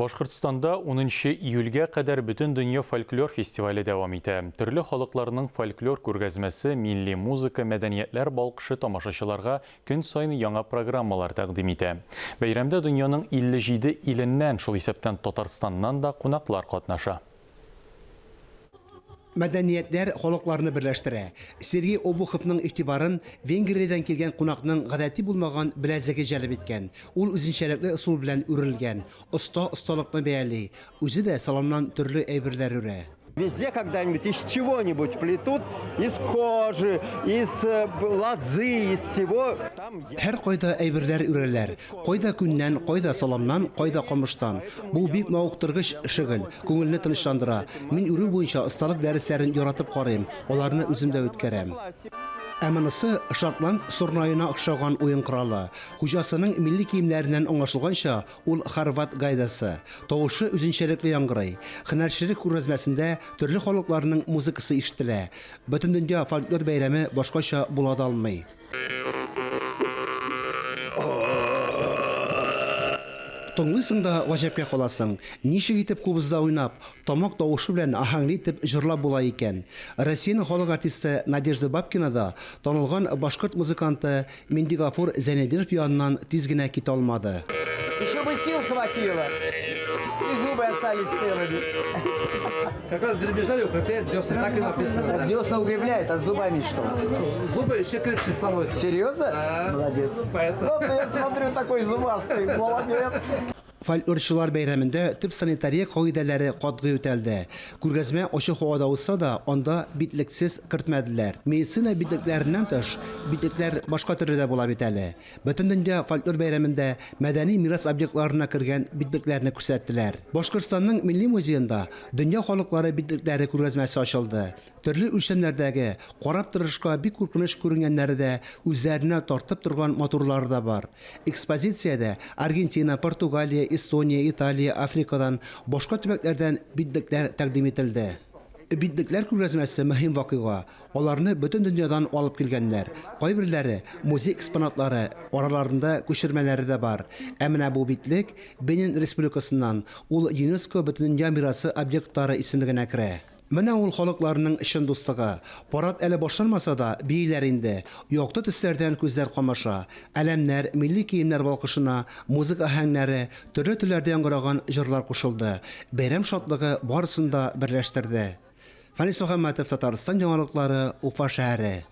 Башкортстанда унынчы июльгә кадәр Бөтендөнья фольклор фестивале дәвам итә. Төрле халыкларның фольклор күргәзмәсе, милли музыка, мәдәниятләр балкышы тамашачыларга көн саен яңа программалар тәкъдим итә. Бәйрәмдә дөньяның 57 иленнән, шул исәптән Татарстаннан да кунаклар катнаша. Мәдәниятләр халыкларны берләштерә. Сергей Обуховның игътибарын Венгриядән килгән кунакның гадәти булмаган беләзеге җәлеп иткән. Ул үзенчәлекле ысул белән үрелгән. Оста осталыкны бәяли. Үзе дә саламнан төрле әйберләр үрә. Везде когда-нибудь из чего-нибудь плетут, из кожи, из лозы, из всего. Һәркайда әйберләр үрәләр. Кайда күннән, кайда саламнан, кайда камыштан. Бу бик мавыктыргыч шөгыль, күңелне тынычландыра. Мин үрү буенча осталык дәресләрен яратып карыйм, аларны үзем дә үткәрәм. Ә монысы шотланд сорнаена охшаган уен коралы. Хуҗасының милли киемнәреннән аңлашылганча, ул хорват гайдасы. Тавышы үзенчәлекле яңгырый. Һөнәрчелек күргәзмәсендә төрле халыкларның музыкасы ишетелә. Бөтендөнья фольклор бәйрәме башкача була да алмый. Тыңлыйсың да гаҗәпкә каласың, ничек итеп кубызда уйнап, тамак тавышы белән аһәңле итеп җырлап була икән? Россиянең халык артисты Надежда Бабкина да танылган башкорт музыканты Миндигафур Зәйнетдинов яныннан тиз генә китә алмады. Еще бы сил хватило, и зубы остались целыми. Как раз дребезжали, укрепляет десна, так и написано. Да. Десна укрепляет, а с зубами что? Зубы еще крепче становятся. Серьезно? Да. Молодец. Поэтому... Вот я смотрю, такой зубастый, молодец. Фольклорчылар бәйрәмендә төп санитария кагыйдәләре катгый үтәлде. Күргәзмә ачык һавада узса да, анда битлексез кертмәделәр. Медицина битлекләреннән тыш, битлекләр башка төрле дә була бит әле. Бөтендөнья фольклор бәйрәмендә мәдәни мирас объектларына кергән битлекләрне күрсәттеләр. Башкортстанның Милли музеенда дөнья халыклары битлекләре күргәзмәсе ачылды. Төрле үлчәмнәрдәге, карап торышка бик куркыныч күренгәннәре дә, үзләренә тартып торган матурлары да бар. Экспозициядә Аргентина, Португалия, Эстония, Италия, Африкадан, башка төбәкләрдән битлекләр тәкъдим ителде. Битлекләр күргәзмәсе мөһим вакыйга. Аларны бөтен дөньядан алып килгәннәр. Кайберләре, музей экспонатлары, араларында күчермәләре дә бар. Ә менә бу битлек, Бенин Республикасыннан, ул ЮНЕСКО Бөтендөнья мирасы объектлары исемлегенә керә. Менә ул халыкларның чын дуслыгы. Парад әле башланмаса да, бииләр инде. Якты төсләрдән күзләр камаша. Әләмнәр, милли киемнәр балкышына, музыка аһәңнәре, төрле телләрдә яңгыраган җырлар кушылды. Бәйрәм шатлыгы барысын да берләштерде. Фәнис Мөхәммәтов, Татарстан яңалыклары, Уфа шәһәре.